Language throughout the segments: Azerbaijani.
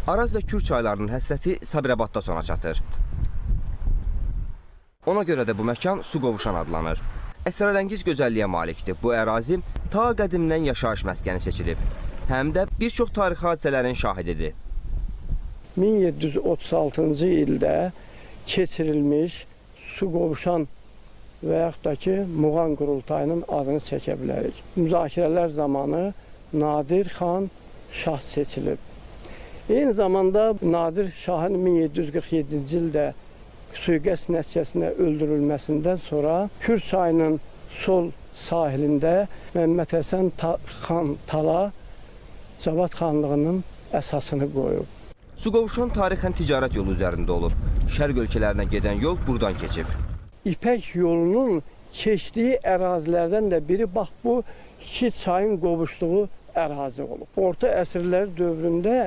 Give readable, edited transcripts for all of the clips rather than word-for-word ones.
Araz və Kür çaylarının həsrəti Sabirabadda sona çatır. Ona görə də bu məkan Suqovuşan adlanır. Əsrarəngiz gözəlliyə malikdir. Bu ərazi ta qədimdən yaşayış məskəni seçilib. Həm də bir çox tarixi hadisələrin şahididir. 1736-cı ildə keçirilmiş Suqovuşan və yaxud da ki, Muğan qurultayının adını çəkə bilərik. Müzakirələr zamanı Nadir xan şah seçilib. Eyni zamanda Nadir şahın 1747-ci ildə sui-qəsd nəticəsində öldürülməsindən sonra Kür çayının sol sahilində Məmməd Həsən xan Tala Cavad xanlığının əsasını qoyub. Suqovuşan tarixən ticarət yolu üzərində olub. Şərq ölkələrinə gedən yol buradan keçib. İpək yolunun keçdiyi ərazilərdən də biri bax bu iki çayın qovuşduğu ərazi olub. Orta əsrlər dövründə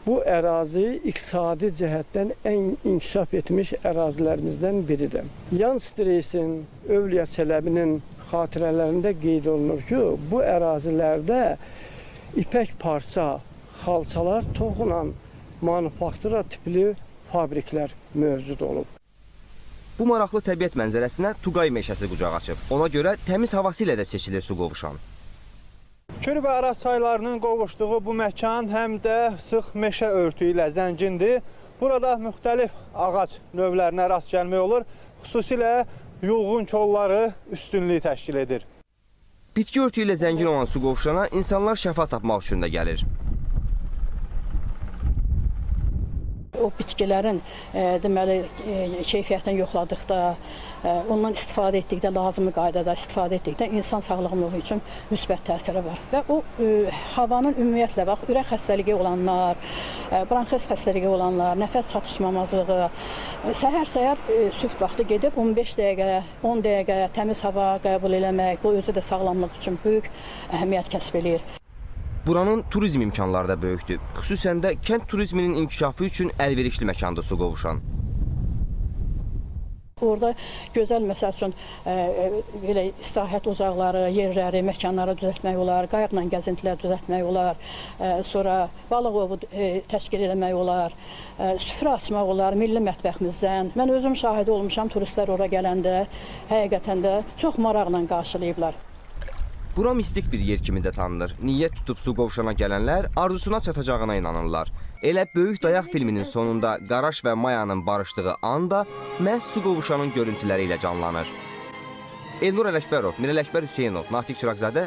bu ərazi iqtisadi cəhətdən ən inkişaf etmiş ərazilərimizdən biridir. Yan Streysin, Övliya Çələbinin xatirələrində qeyd olunur ki, bu ərazilərdə ipək parça, xalçalar toxunan manufaktura tipli fabriklər mövcud olub. Bu maraqlı təbiət mənzərəsinə Tuqay meşəsi qucaq açıb. Ona görə təmiz havası ilə də seçilir Suqovuşan. Kür və Araz çaylarının qovuşduğu bu məkan həm də sıx meşə örtüyü ilə zəngindir. Burada müxtəlif ağac növlərinə rast gəlmək olur. Xüsusilə yulğun kolları üstünlük təşkil edir. Bitki örtüyü ilə zəngin olan Suqovuşana insanlar şəfa tapmaq üçün də gəlir. O bitkilərin deməli keyfiyyətini yoxladıqda, ondan istifadə etdikdə, lazımi qaydada istifadə etdikdə insan sağlamlığı üçün müsbət təsiri var. Və o havanın ümumiyyətlə bax ürək xəstəliyi olanlar, bronxit xəstəliyi olanlar, nəfəs çatışmamazlığı, səhər-səhər sübh vaxtı gedib 15 dəqiqə, 10 dəqiqə təmiz hava qəbul eləmək, bu özü də sağlamlıq üçün böyük əhəmiyyət kəsb eləyir. Buranın turizm imkanları da böyükdür. Xüsusən də kənd turizminin inkişafı üçün əlverişli məkandır Suqovuşan. Orada gözəl, məsəl üçün, belə istirahət ocaqları, yerləri, məkanları düzəltmək olar, qayıqla gəzintilər düzəltmək olar, sonra balıq ovu təşkil eləmək olar, süfrə açmaq olar milli mətbəximizdən. Mən özüm şahidi olmuşam, turistlər ora gələndə həqiqətən də çox maraqla qarşılayıblar. Bura mistik bir yer kimi də tanınır. Niyyət tutub Suqovuşana gələnlər arzusuna çatacağına inanırlar. Elə Böyük Dayaq filminin sonunda Qaraş və Mayanın barışdığı anda məhz Suqovuşanın görüntüləri ilə canlanır. Elnur Ələkbərov, Mirəl Əkbər Hüseynov, Natiq Çıraqzadə,